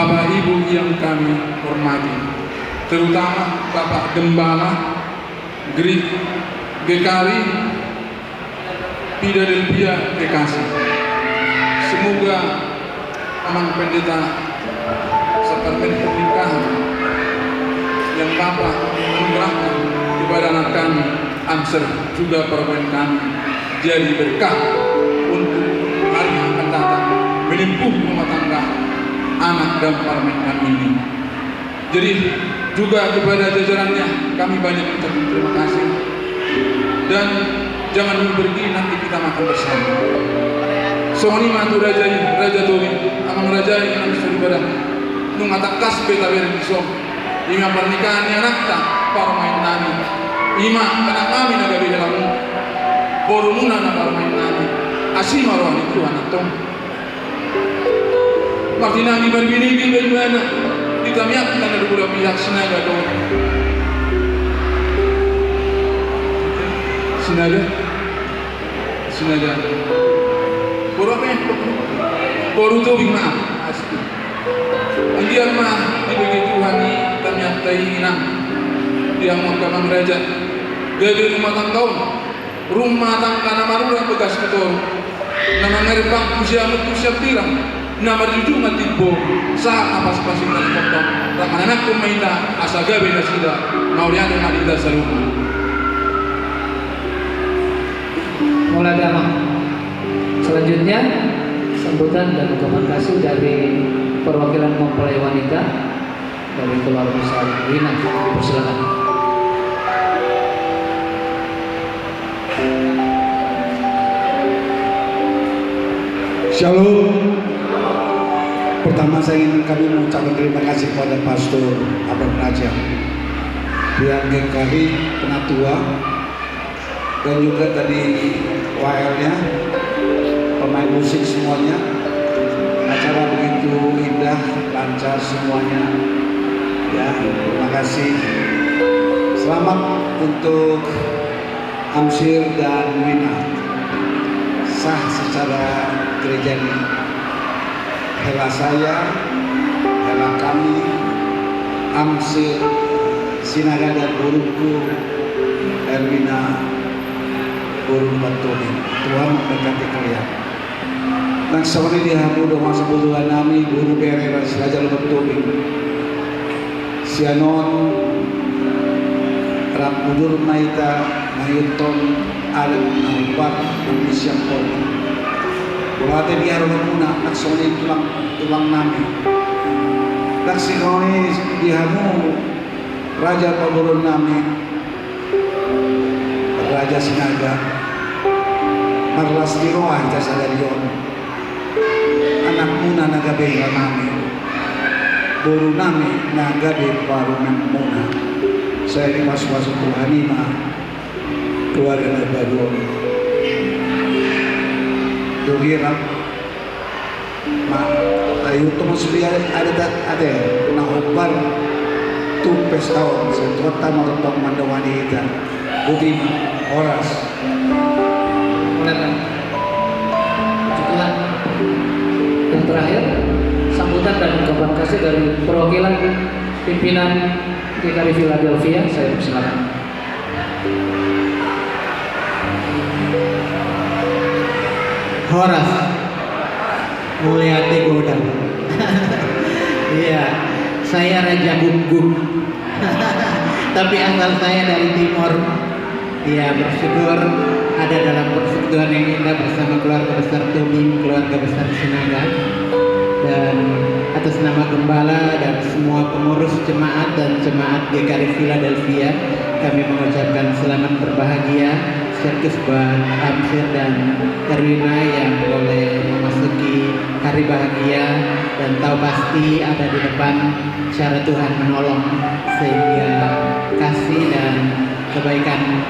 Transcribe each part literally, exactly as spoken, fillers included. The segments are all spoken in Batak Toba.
Bapak Ibu yang kami hormati, terutama Bapak Gembala Gri-, G K R I Philadelphia Bekasi. Semoga Amang Pendeta sakramen pernikahan yang Bapak anugerahkan kepada anak kami, Amsir, juga parumaen kami, jadi berkah untuk hari yang akan datang, menempuh rumah tangga anak dan parumaen kami ini. Jadi, juga kepada jajarannya kami banyak ucapkan terima kasih. Dan jangan dulu pergi, nanti kita makan bersama. Songon i ma tu raja i, Raja Tobing, Amang Raja i, Amang Suri Badan. Nunga tangkas be tabereng dison. I ma pernikahan ni anakta, parumaen nami. I ma anak nami na gabe helamuna, borumuna na parumaen nami. Asi ma roha ni Tuhan, antong. Martinangi marbinege ma ibana di tamiangta na dua belas pihak. Sinaga do. Sinaga. Sinaga. Boru aha? Boru Tobing, maaf. Asli. Anggiat ma dibege Tuhan i tamiangta i, Inang. Di hamu angka Amang Raja, gabe rumah tangga on rumah tangga na marurat, bagas tu toru, na mangarit bangku sian hamu tu sian birang, na marjujungan timbo, sahat na pasupasu na di pompong. Rap mananakhon ma hita asa gabe nasida, mauliate ma di hita saluhutna. Mauliate, Amang. Selanjutnya, sambutan dan ungkapan kasih dari perwakilan mempelai wanita dari keluarga besar Wina. Dipersilakan. Shalom. Pertama, saya ingin kami mengucapkan terima kasih kepada Pastor Abang Raja, pihak G K R I, penatua, dan juga tadi W L-nya, pemain musik semuanya. Acara begitu indah, lancar semuanya. Ya, terima kasih. Selamat untuk Amsir dan Wina sah secara gereja ini. Hela saya, hela kami, Amsir, Sinaga dan borungku, Erwina, boru Bantobing. Tuhan memberkati kalian. Nang songon i di hamu dongan sabutuhan nami, boru, bere, raja, raja Lumban Tobing. Sian on rap udur ma hita mangihuthon adat na hombar di sian porta. Mauliate di haroronmuna, nang songon i tulang, tulang nami. Nang songon i di hamu raja pamoruon nami, Raja Sinaga, marlas ni roha hita sadari on. Anakmuna na gabe hela nami, boru nami na gabe parumaenmuna. Sai dipasupasu Tuhan i ma keluarga na baru on. Dung i rap ma, ai untung sude adat, adat, adat na hombar tu pesta on, sai Tuhanta ma tongtong mandongani hita. Boti ma, horas. Benar. Puji Tuhan. Yang terakhir, sambutan dan ungkapan kasih dari perwakilan pimpinan G K R I Philadelphia, saya persilakan. Horas. Mauliate godang. Iya, saya Raja Guguk. Tapi asal saya dari timur. Iya, bersyukur ada dalam persekutuan yang indah bersama keluarga besar Tobing, keluarga besar Sinaga. Dan atas nama gembala dan semua pengurus jemaat dan jemaat G K R I Philadelphia, kami mengucapkan selamat berbahagia sekaligus buat Amsir dan Erwina yang boleh memasuki hari bahagia dan tahu pasti ada di depan cara Tuhan menolong sehingga kasih dan kebaikan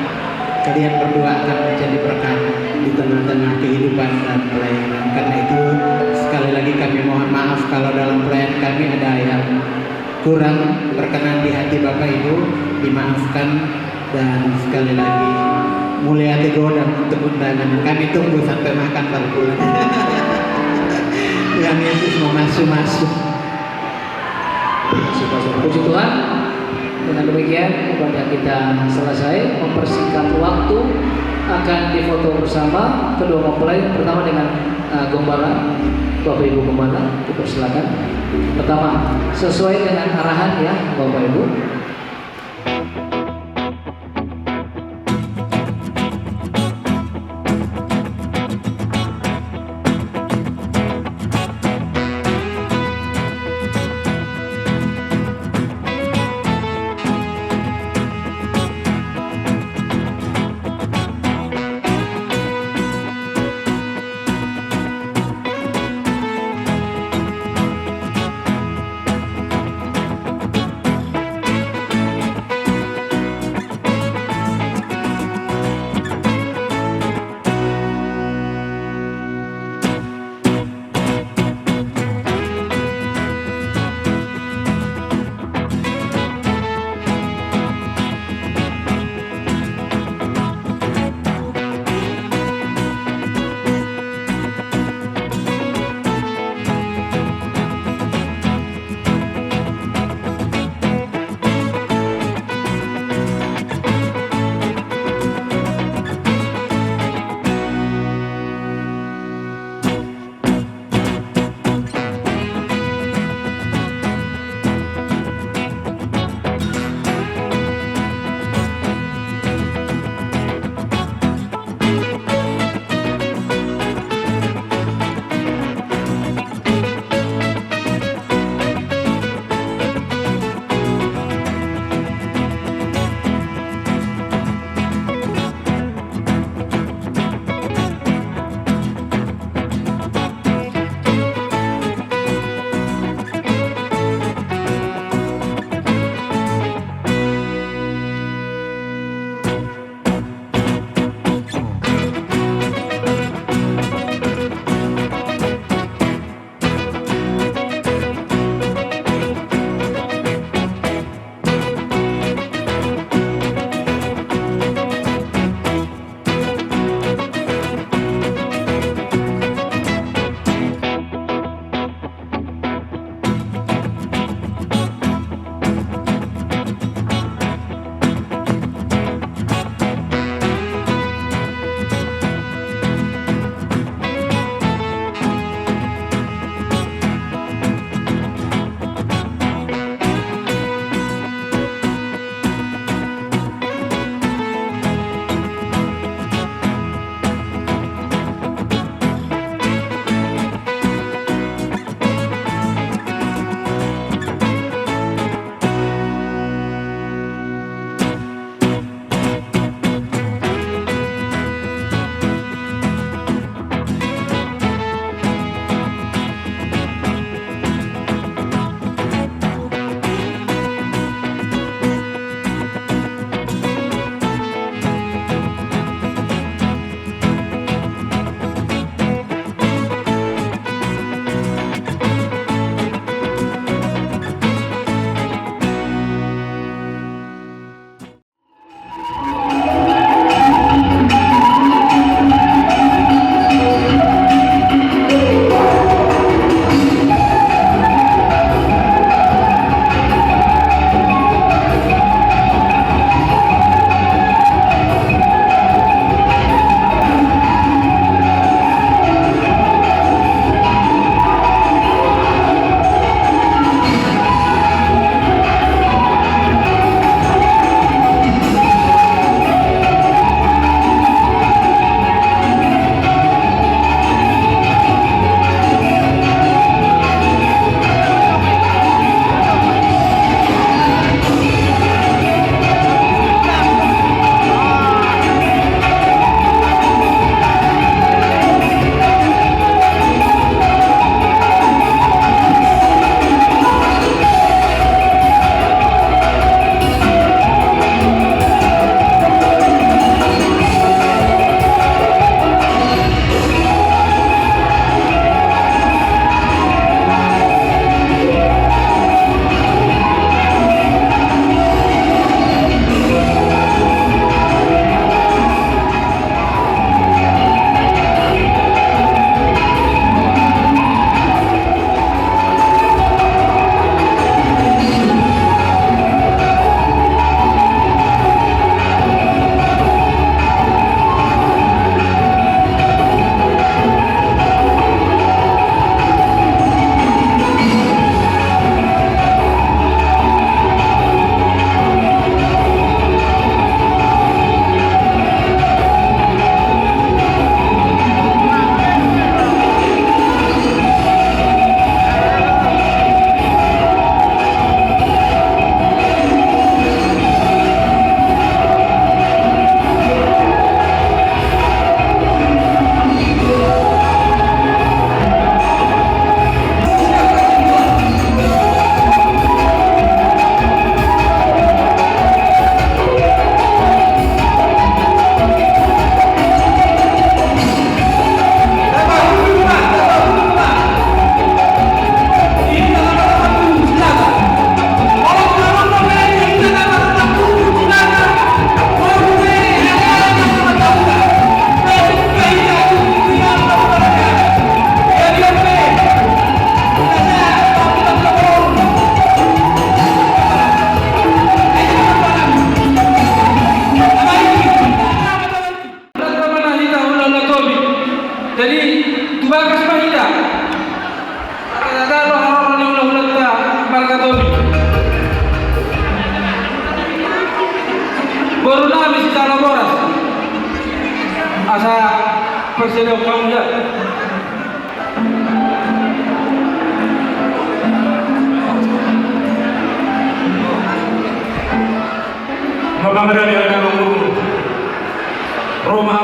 kalian berdua akan menjadi berkat di tengah-tengah kehidupan dan pelayanan. Karena itu, sekali lagi kami mohon maaf kalau dalam pelayanan kami ada yang kurang berkenan di hati Bapak Ibu, dimaafkan, dan sekali lagi, mauliate godang untuk undangan. Kami tunggu sampai makan baru pulang. Tuhan Yesus memasu-masu. Puji Tuhan. Dengan demikian, upacara kita selesai, mempersingkat waktu, akan difoto bersama kedua mempelai, pertama dengan, eh, gembala, Bapak Ibu Gembala, dipersilakan. Pertama, sesuai dengan arahan ya, Bapak Ibu. Nga pangada ni anak nongkrong. Roma.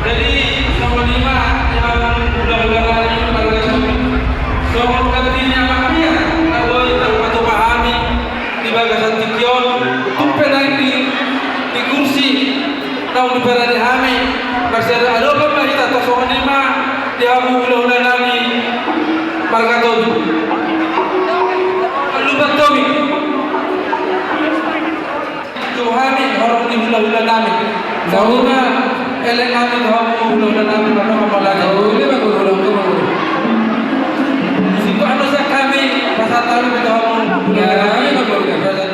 Jadi, songon i ma, ia, hula-hula nami, songon ganti ni amak biar na boi tarpatupa hami di bagasan tingki on, tung pe naeng di, di kursi naung diparade hami, marsiadopan ma hita, tung songon i ma di hamu hula-hula nami marga Tobing. Lupa Tobing. Tu hami horong ni hula-hula nami. Saur ma elek nami tu hamu hula-hula nami, mano mapalagi. Saur ma hula-hula nami. Di situ anu sa kami, pasahat hami tu hamu. Ya, hami mapalagi.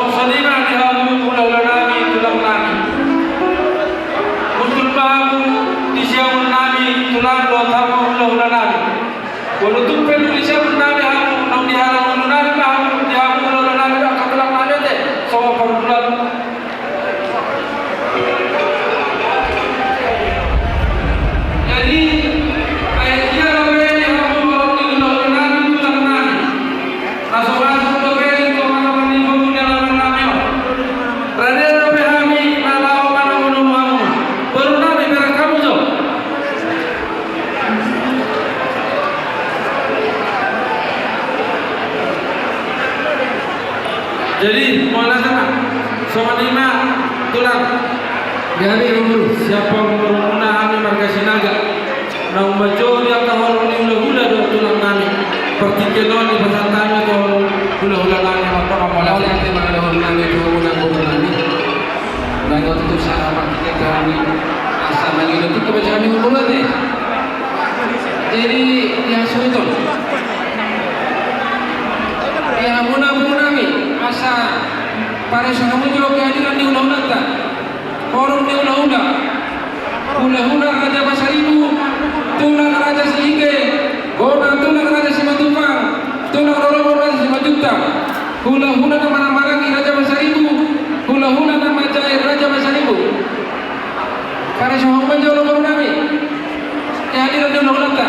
Songon i ma di hamu hulahula nami, tulang nami. Hundul ma hamu di siamun nami, tulang dohot hamu hulahula nami. Molo tung pe dung di siamun nami hamu, naung di halak ulu nami ma hamu, di hamu hulahula nami dohot angka tulang nami ate, songon parhundulan. Jadi, ai dia dope di hamu horong ni hulahula nami, tulang nami. Masuk-masuk dope di tonga-tonga ni pemuda laman nami on. Rade dope hami na laho manamonomu hamu. Boru nami, bereng hamu jo. Jadi, mauliate ma. Songon i ma, tulang. Gabe, boru. Siapa boru muna, hami marga Sinaga. Naung manjou di angka horong ni hulahula dohot tulang nami. Partingkian on dipasahat hami tu horong hulahula nami, marhona mauliate. Mauliate ma dohonon nami tu hamuna boru nami. Baen ma tutu sahat partingkian hami. Asa mangido tingki baca hami mauliate. Jadi, di hasuhuton. Di hamuna boru nami. Asa pareso hamu jo kehadiran ni hulahulanta. Horong ni hulahula. Hulahula Raja Pasaribu, tulang Raja Sihite, bona tulang Raja Simatupang, tulang rorobot Raja Simanjuntak, hulahula na manamarangi Raja Pasaribu, hulahula na manjae Raja Pasaribu. Pareso hamu ma jo boru nami kehadiran ni hulahulanta.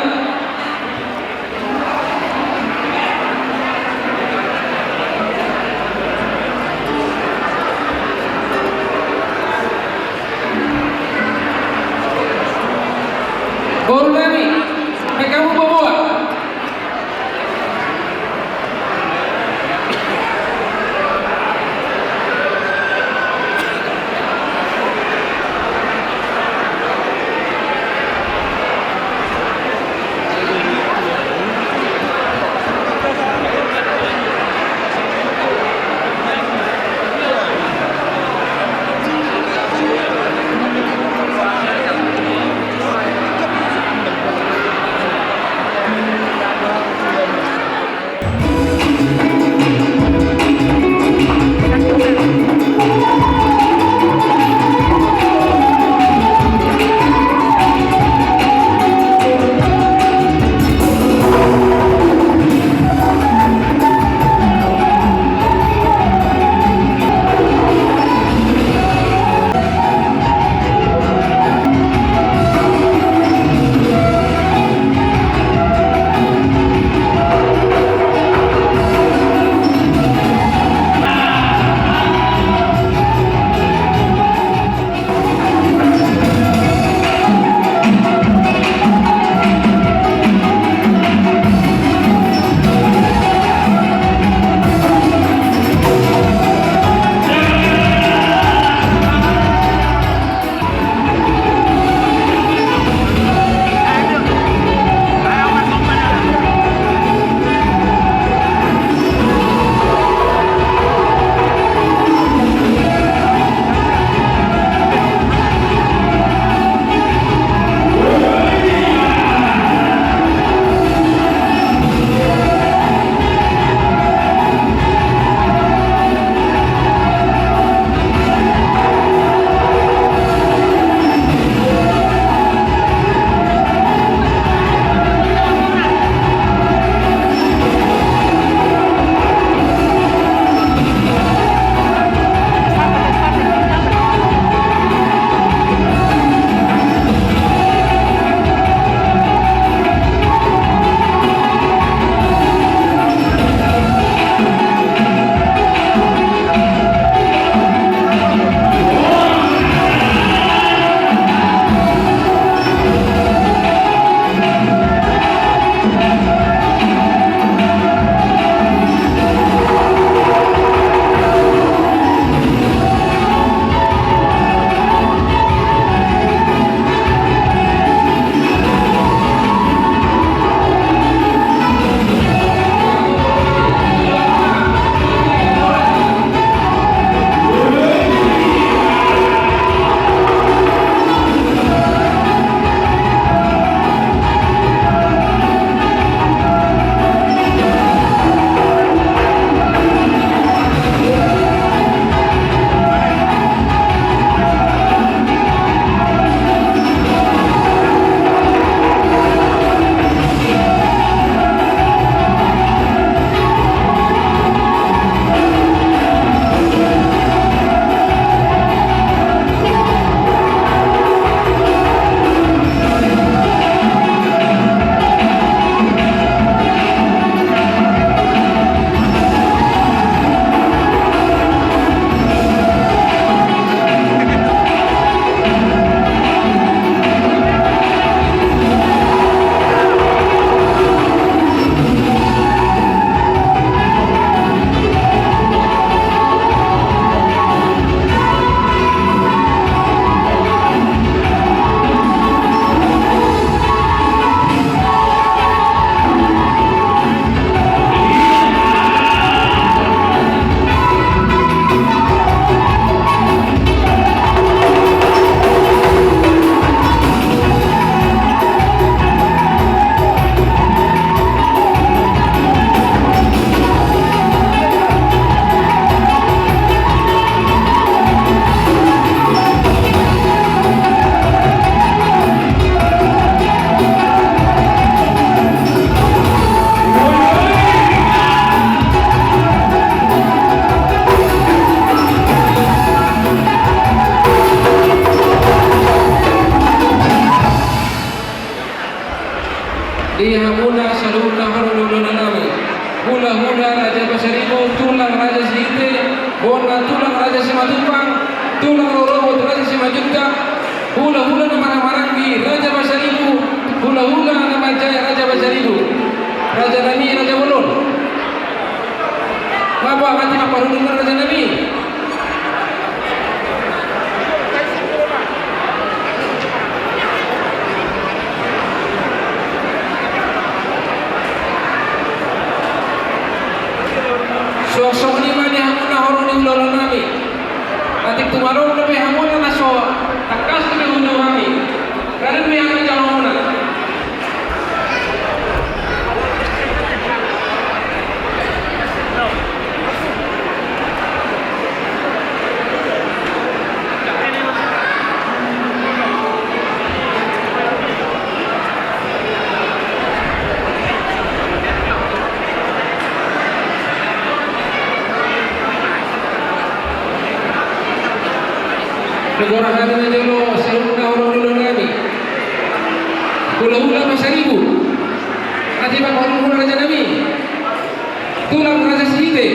Boru nami, baen hamu boboa. Apa hati ma parhundul raja nami? Suang songon i ma di hamu na horong ni hulahula nami. Atik tumalo dope hamu na so tangkas dope hujur nami. Raden be hami jalo muna. Negara hami na jolo saluhutna horong ni hulahula nami. Hulahula Pasaribu. Hati ma parhundul raja nami. Tulang Raja Sihite.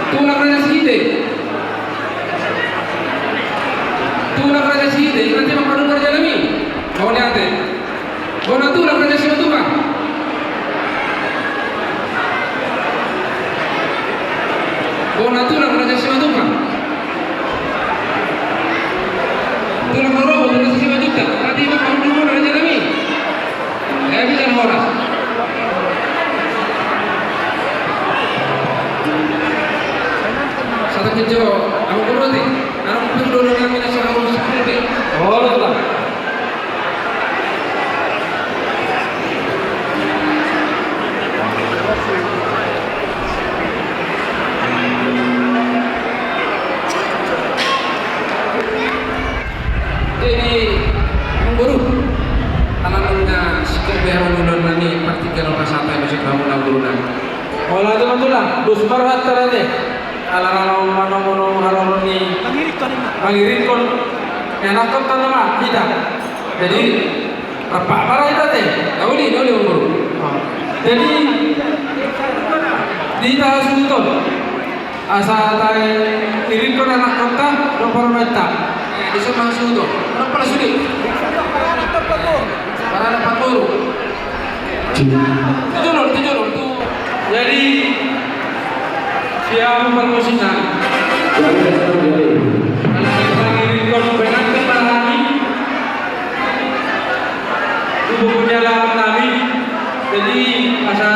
Tulang Raja Sihite. Tulang Raja Sihite. Hati ma parhundul raja nami. Mauliate. Bona tulang Raja Simatupang. Bona tulang Raja Simatupang. Tulang rorobot Raja Simanjuntak. Hati ma parhundul raja nami. Eh, bisa horas. Satu kejo, aku berhenti. Anak pun dulu nami nasa harus sampai. Oh, lah. Jadi, amang boru, ala nunga singkat be hamu nunga nani partingkian on, asa tahe musik hamu na boru nami. Hola tulang, tulang, dos ma rohanta ate. Ala na laho manomu-nomu haroro ni mangiringkon, mangiringkon. Enak kok tanam ah, hita. Jadi, rap ma ra hita ate. Nauli, nauli, amang boru. Oh. Jadi, di hita hasuhuton. Asa tahe iringkon anakkonta dohot parumaenta. Eh, di son ma hasuhuton. Rap ma ra sude. Paranak parboru. Tu jolo, tu jolo, tu. Jadi, siap parmusikna. Ala na mangiringkon pengantin ma hami. Tubuh punya lawan nami. Jadi, asa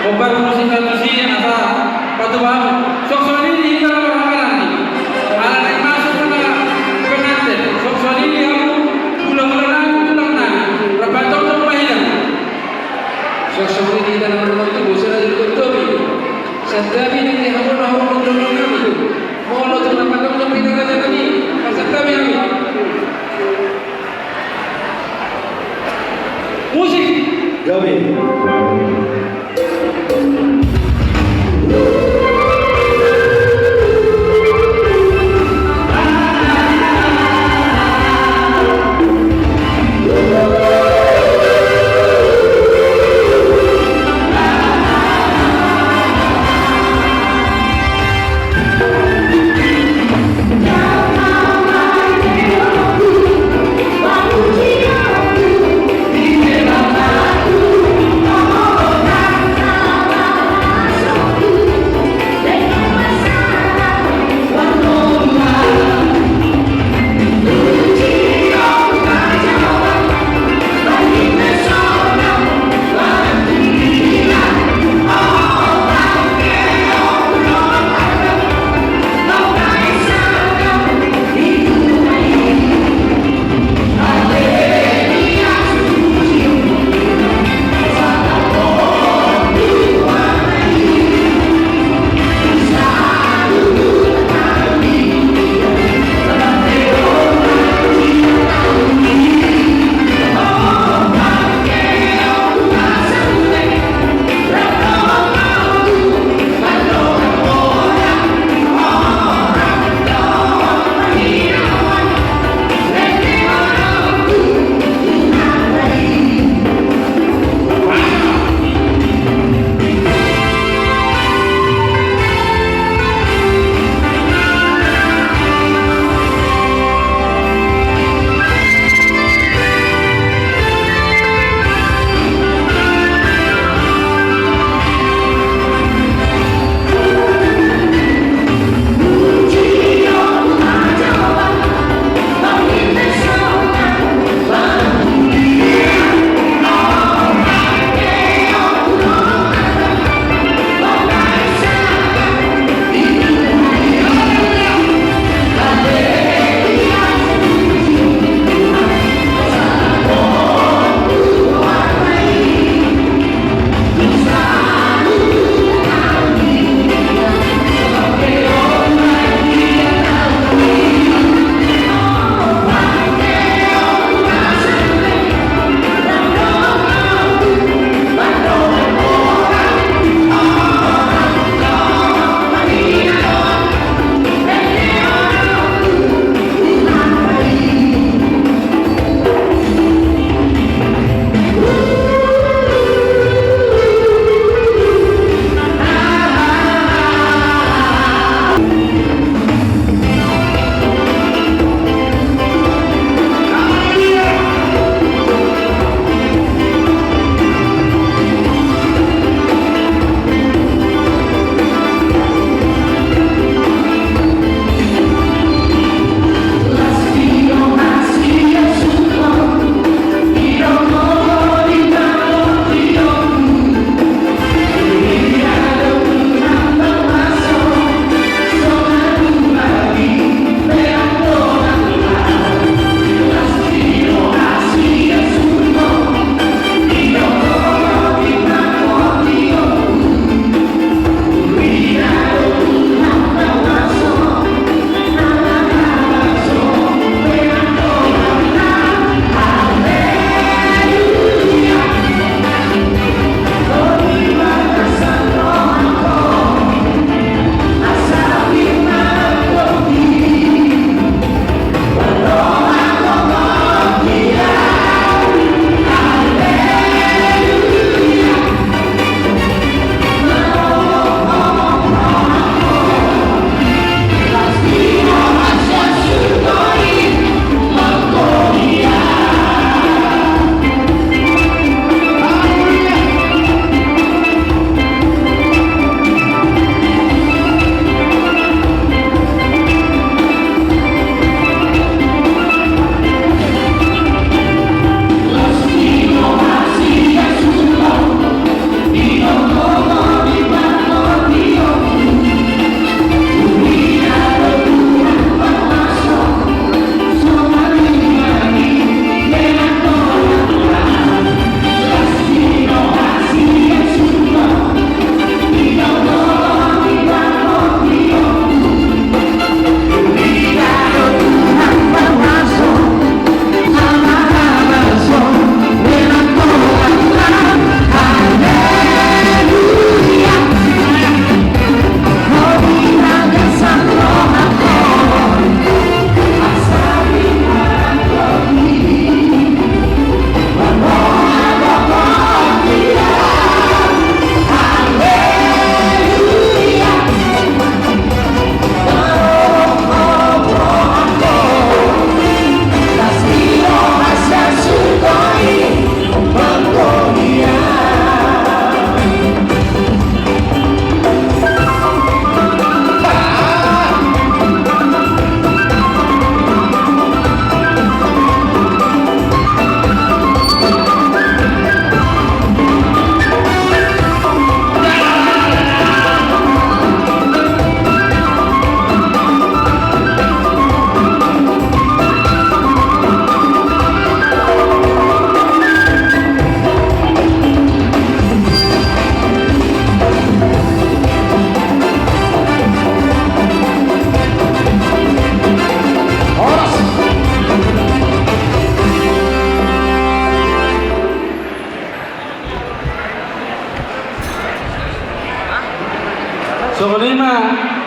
hombar musik satu si, asa patubamu. Sok songon i di hita na marhahamaranggi. Ala naeng masuk na pengantin. Sok songon i di hamu hulahula nami, tulang nami. Rap ma tongtong ma hita. Sok songon i di hita na marhahamaranggi. Bosan aja dulu topi. Santabi nang di hamu na horong ni hulahula nami.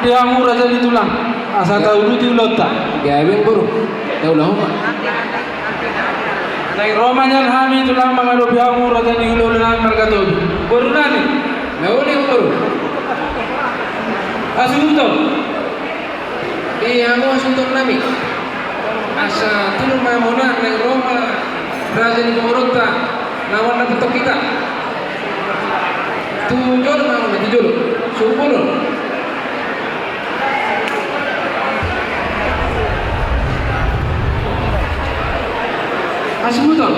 Hamu raja ni tulang, asa tauduti ulaonta. Gabe, boru. Taulahon ma. Naeng ro ma nian hami tulang mangadopi hamu raja ni hulahula nami marga Tobing. Boru nami. Gabe, boru. Hasuhuton. Di hamu hasuhuton nami. Asa tulung ma hamuna, naeng ro ma raja ni pamoruonta. Lawan na petok hita. Tu jolo ma, tu jolo. Suhut bolon. Hasuhuton.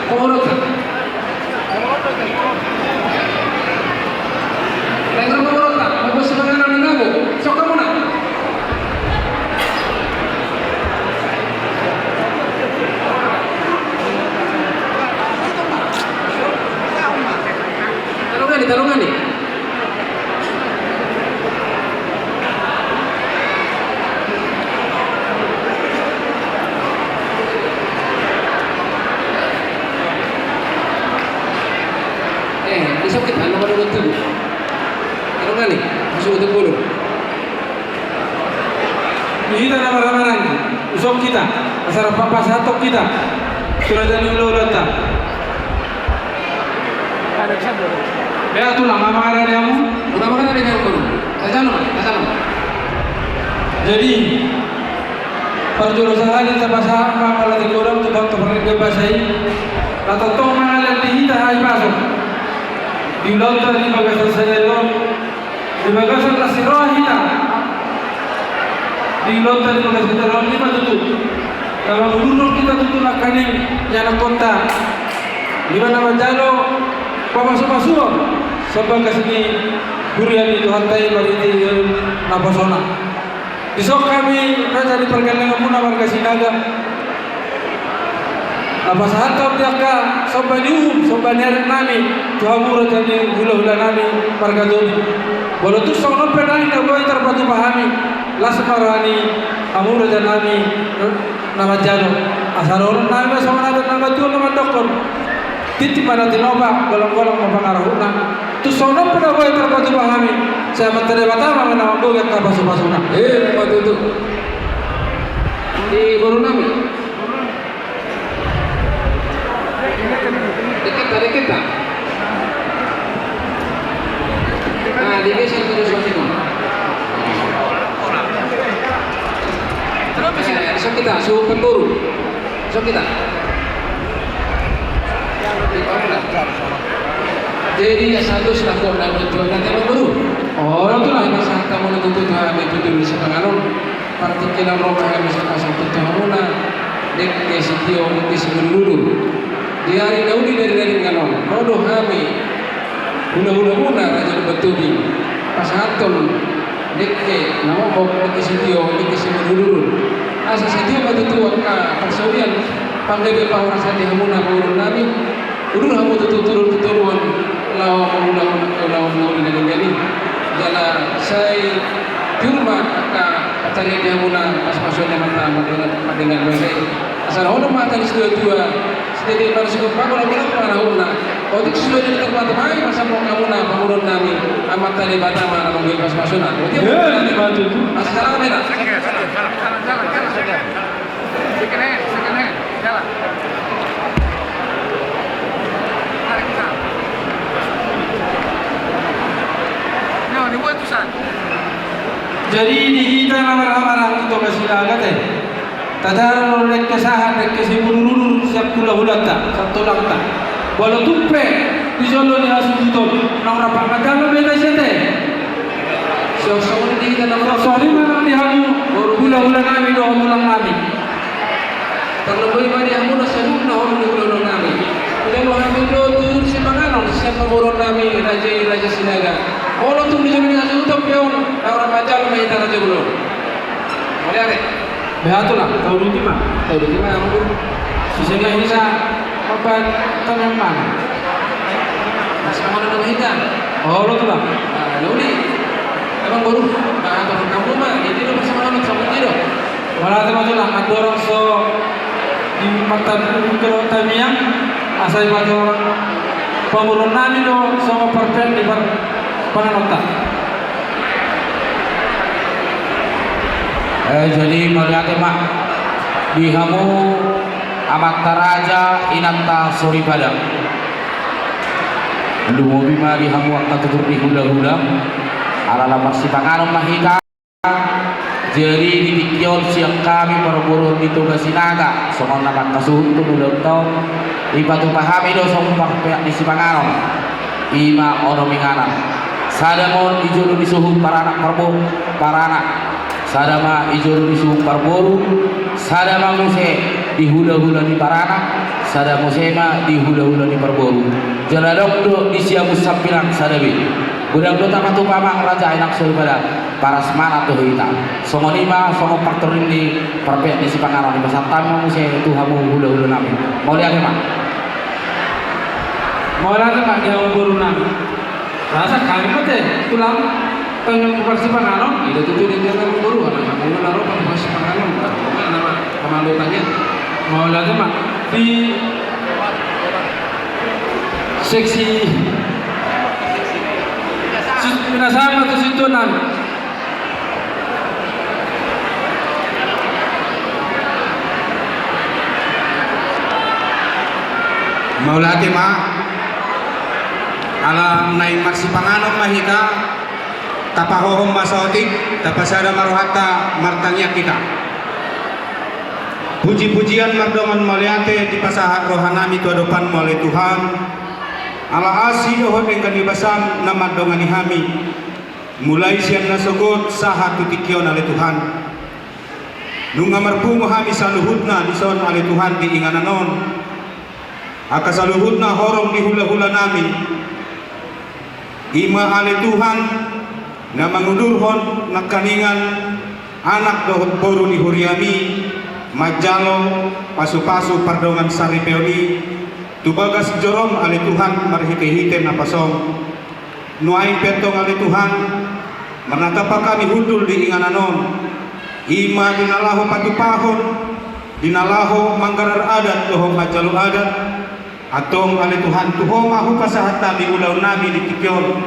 Pamoruonta. Naeng ro pamoruonta, mamboan sipanganon ni nabo. Sok hamuna. Talongan i, talongan i. Eh, isok hita, anu, anu, anu, anu. Anu, ngani, masuk ke dulu. Hita na marhahamaranggi, isok hita, asa rap pasahathon hita tu raja ni hulahulanta. Bea tulang, nga mangarade hamu? Nga mangarade hamu, boru. Tajalo, tajalo. Jadi, parjolo sahali tapasahat ma pala di godang tu parpar ni basa i. Na tongtong mangalehon di hita hahipason di ulaonta di bagasan sadari on. Di bagasan las ni roha hita di ulaonta di bagasan sadari on, i ma tutu na manguduthon hita tutu nangkaning ianakhonta, i ma na manjalo pamasumasuon sian bagas ni huria ni Tuhanta i marhite naposona. Dison hami raja ni pargellengmuna marga Sinaga na pasahathon di angka somba ni uhum, somba ni adat nami tu hamu raja ni hulahula nami marga Tobing. Molo tung songon on pe naeng na boi tarpatupa hami, las ma roha ni hamu raja nami na manjalo. Asa dohonon nami ma songon adat na tuatua na mandokkon: Tintin ma na tinopa, golanggolang ma pangarahutna. Tung songon on pe na boi tarpatupa hami, sai Amanta Debata ma na manggohi angka pasupasuna. Eh, ma tutu. Di boru nami. Deket ta, deket ta. Nah, digeser terus, Mas Imo. Eh, isok hita, suhut boru. Isok hita. Jadi, asa dos na kona, boru. Oh, olo tulang. Pasahat hamu na tutu tu hami tu jolo ni sipanganon. Partingkian ro ma hami sipasahat tu hamuna, dengke sitio, dengke simudurudur. Di ari na uli dari, dari denggan on, ro do hami hulahulamuna raja ni Tobing pasahathon dengke na momok, dengke sitio, dengke simudurudur. Asa sitio ma tutu angka parsaulian, panggabean, parhorasan di hamuna pamoruon nami. Udur hamu tutu tuduruan laho mangulahon ulaon na uli na denggan i. Jala sai tiur ma angka pansarian di hamuna pasupasuon ni Amanta Debata, pardenggan basa i. Asa dohonon ma hata ni situatua: Sititi ma na sungkun, pangolanggolang ma pangarahutna. Otik sude di tongtong ma i, pasahathon hamuna pamoruon nami, Amanta Debata ma na manggohi pasupasuna. Otik. Asa salam hita. Second hand, second hand. Jalan. Tarik ke sana. No, dibuat tusan. Jadi di hita na marhahamaranggi, Toga Sinaga, te, tajalo dengke sahat, dengke simudurudur sian hulahulanta, sian tulangta. Molo tung pe di jolo ni hasuhuton naung rap manjalo be hita, ise te? Songon i ma nang di hamu hulahula nami dohot tulang nami. Tarlumobi ma di hamu na saluhutna, hulahula nami. Jalo hami do tutu sipanganon sian pamoruon nami raja i, raja Sinaga. Molo tung di jolo ni hasuhuton pe on, naung rap manjalo ma hita raja i. Mauliate. Beha tulang, tauduti ma. Tauduti ma, amang guru. Sise ma hita mambahen tamiang ma. Pasahathon ma hita. Olo tulang. Ah, na uli. Amang guru, pasahathon hamu ma. Jadi do pasahathon sampe i do. Mauliate ma tulang, andorang so di martandu tamiang, asa dipasahat pamoruon nami do songon parpean di par Pananonta. Eh, jadi mauliate ma di hamu amanta raja, inanta soripada. Lumobi ma di hamu angka tutur ni hulahula. Ala lam marsipanganon ma hita. Jadi di tingki on sian hami parboruon ni Toga Sinaga, songon na mangkasuhut tu ulaonta on, dipatupa hami do songon parpeak ni sipanganon. Ima onom inganan. Sada ma on di jolo ni suhut paranak parbo-, paranak. Sada ma di jolo ni suhut parboru. Sada ma muse di hulahula ni paranak. Sada muse ma di hulahula ni parboru. Jala adong do di siamun sampilan sada be. Godang do tapatupa amang raja, inang soripada. Parasmanan tu hita. Songon i ma songon partorang ni parpeak ni sipanganon i, pasahat hami ma muse tu hamu hulahula nami. Mauliate ma. Mauliate ma di hamu boru nami. Rasa kami mate tulang tanyong parsipanganon. Ida tutu di dia nami boru, anak nami na ro parsipanganon. Nama pamando tanya. Mauliate ma di seksi. Sus-, pinasahat ma tu sintunan. Mauliate ma. Ala naeng marsipanganon ma hita. Tapahohom ma saotik, tapasada ma rohanta, martangiang hita. Puji-pujian mardongan mauliate dipasahat roha nami tu adopanmu ale Tuhan. Ala asi dohot denggan ni basam na mandongani hami. Mulai sian na sogot sahat tu tingki on ale Tuhan. Nunga marpungu hami saluhutna dison ale Tuhan di inganan on. Angka saluhutna horong di hulahula nami. Ima ale Tuhan, na mangudurhon nangkaningan anak dohot boru ni huriami, manjalo pasu-pasu pardongan saripeon i, tu bagas jorom ale Tuhan marhite-hite na pasong. Nuaeng pe antong ale Tuhan, marnatap hami hundul di inganan on, ima di na laho patupahon, di na laho manggarar adat dohot manjalo adat, antong ale Tuhan tu Ho ma hupasahat hami ulaon nami di tingki on.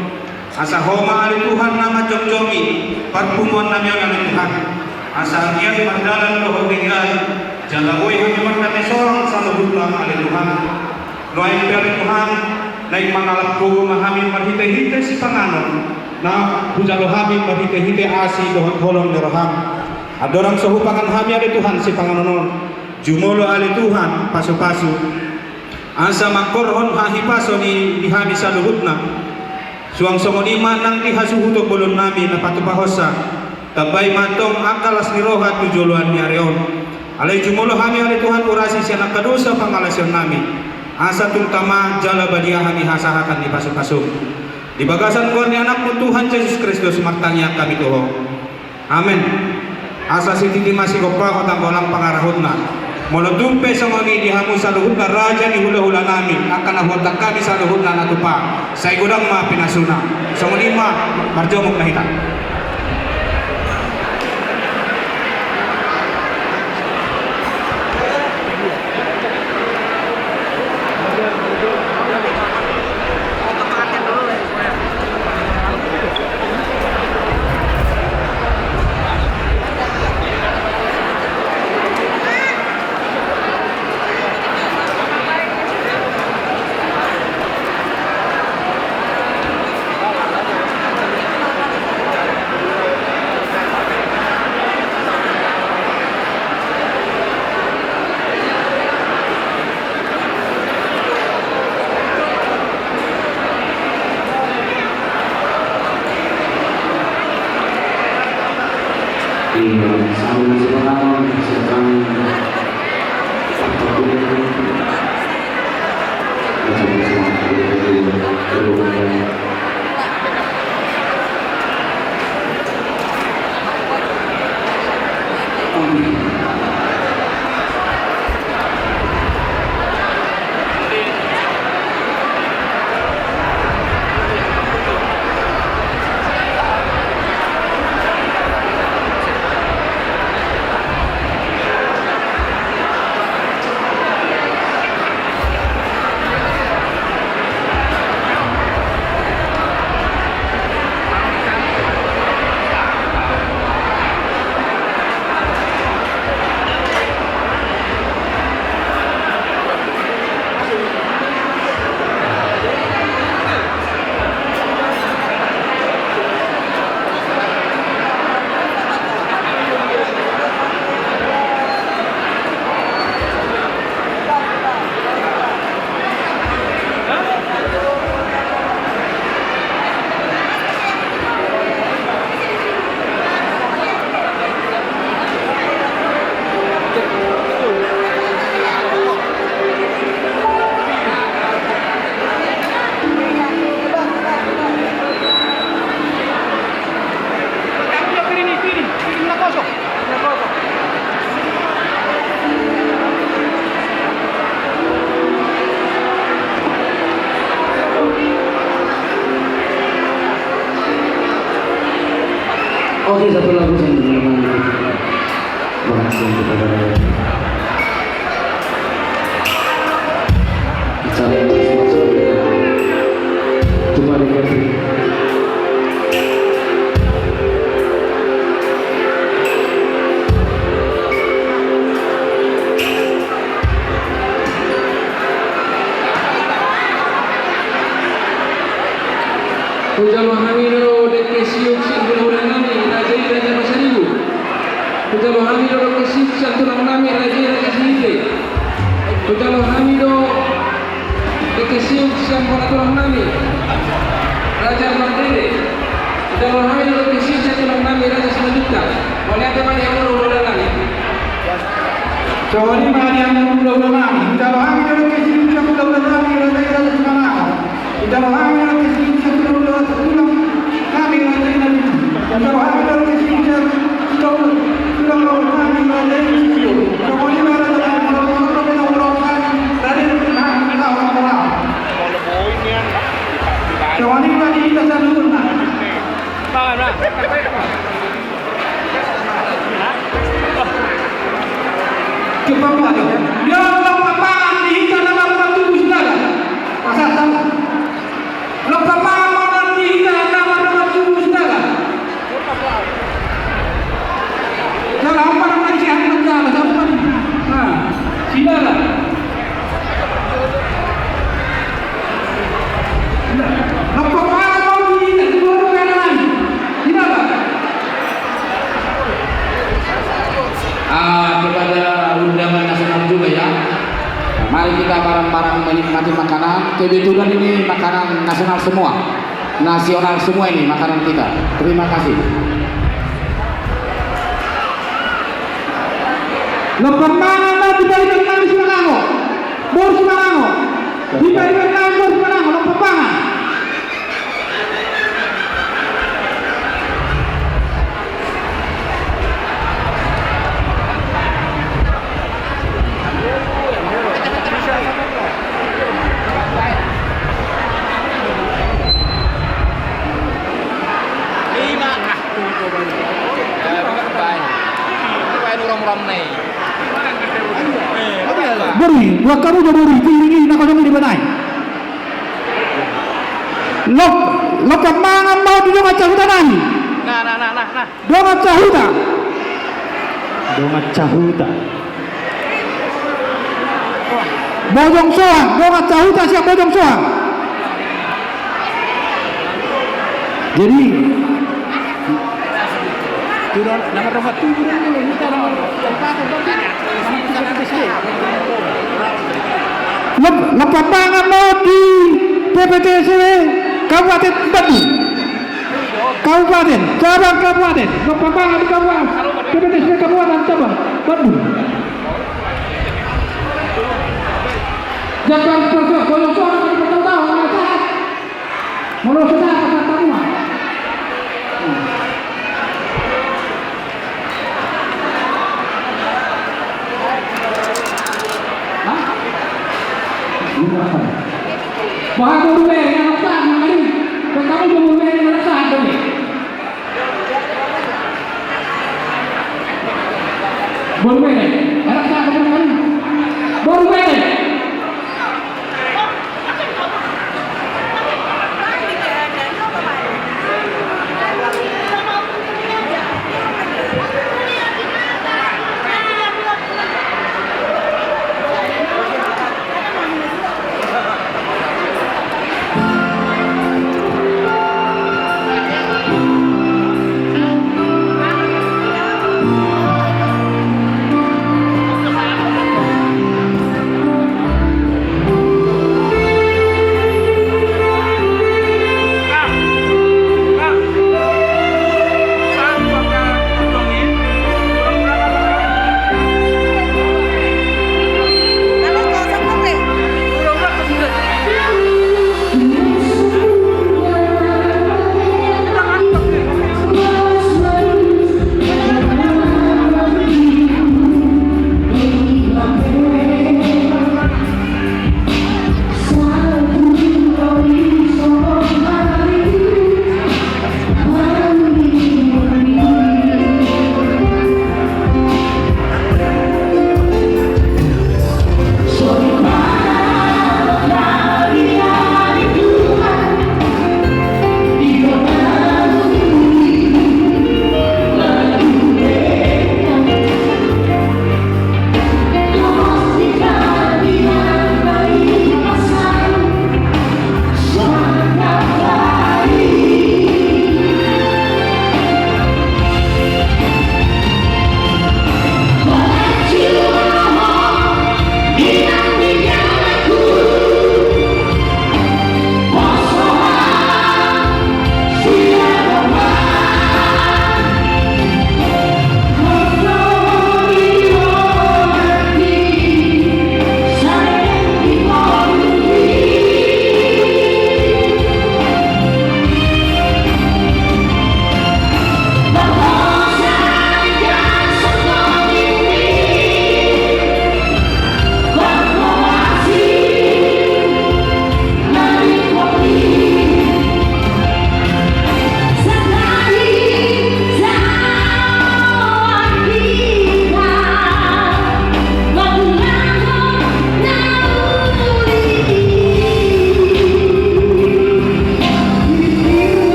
Asa Ho ma ale Tuhan na manjongjongi parpunguan nami on ale Tuhan. Asa anggiat mardalan dohot denggan, jala boi hami mardame sorang saluhutna ale Tuhan. Nuaeng pe ale Tuhan, naeng mangalap gogo ma hami marhite-hite sipanganon na hujalo hami marhite-hite asi dohot holong ni roham. Andorang so hupangan hami ale Tuhan sipanganon on, jumolo ale Tuhan pasu-pasu. Asa mangkorhon hahipason i di hami saluhutna. Suang songon i ma nang di hasuhuton bolon nami na patupahonsa. Tambai ma antong angka las ni roha tu joloan ni ari on. Alai jumolo hami ale Tuhan urasi sian angka dosa pangalaosion nami. Asa tung tama jala badia hami hasahatan ni pasu-pasum. Di bagasan goar ni Anakmu Tuhan Jesus Kristus martangiang hami tu Ho. Amen. Asa sititi ma sigompa hot anggo lang pangarahutna. Molo tung pe songon i di hamu saluhutna raja ni hula-hula nami, angka na huontak hami saluhutna na tupa, sai godang ma pinasuna. Songon i ma, marjongok ma hita. Oke, satu lagu saja. Makasih untuk saudara. Salam. Cuma diganti. Hujalo hami do dengke siuk sian hulahula nami, raja i Raja Pasaribu. Hujalo hami do dengke siuk sian tulang nami, raja i Raja Sihite. Hujalo hami do dengke siuk sian bona tulang nami, Raja Mandede. Hujalo hami do dengke siuk sian tulang nami, Raja Simanjuntak. Mauliate ma di hamu hulahula nami. Songon i ma di hamu hulahula nami. Hujalo hami do dengke siuk sian hulahula nami, raja i Raja Simanjuntak. Hujalo hami do dengke siuk sian hulahula nami, raja i Raja Sihite. Hujalo hami do dengke siuk sian hulahula nami, raja i Raja Sihite. Songon i ma raja nami, hulahula nami, raja i Raja Sihite. Songon i ma di hita saluhutna. Tumpak pangan di hita na marhitehite tubu Sinaga. Pasahat. Tumpak pangan di hita na marhitehite tubu Sinaga. Jala apa nama isi hati jala, siapa tadi? Nah, Sinaga. Ah, kepada undangan nasional juga ya. Mari kita bareng-bareng menikmati makanan. Kebetulan ini makanan nasional semua. Nasional semua ini makanan kita. Terima kasih. Lompan mangan ma di balik nami Simanango. Boru Simanango. Di balik nami boru Simanango, lompan mangan. Bori, buat kamu jo bori, piring i na kosong di banai. Lok, lok mangan ma di dongan sahuta nai. Nah, nah, nah, nah, nah. Dongan sahuta. Dongan sahuta. Bojong soang, dongan sahuta siap bojong soang. Jadi, Lompan mangan ma di P P T S W Kabupaten Bandung. Kabupaten, cabang kabupaten. Lompan mangan di kabupaten, P P T S W Kabupaten cabang Bandung. Jangan percaya, kalau soal ada percaya tahu, ada salah. Molo so sahat, sahat hamu ma. Hah? Bah, boru bere na sahat, na kali. Bah, hamu jo boru bere na sahat do. Boru bere.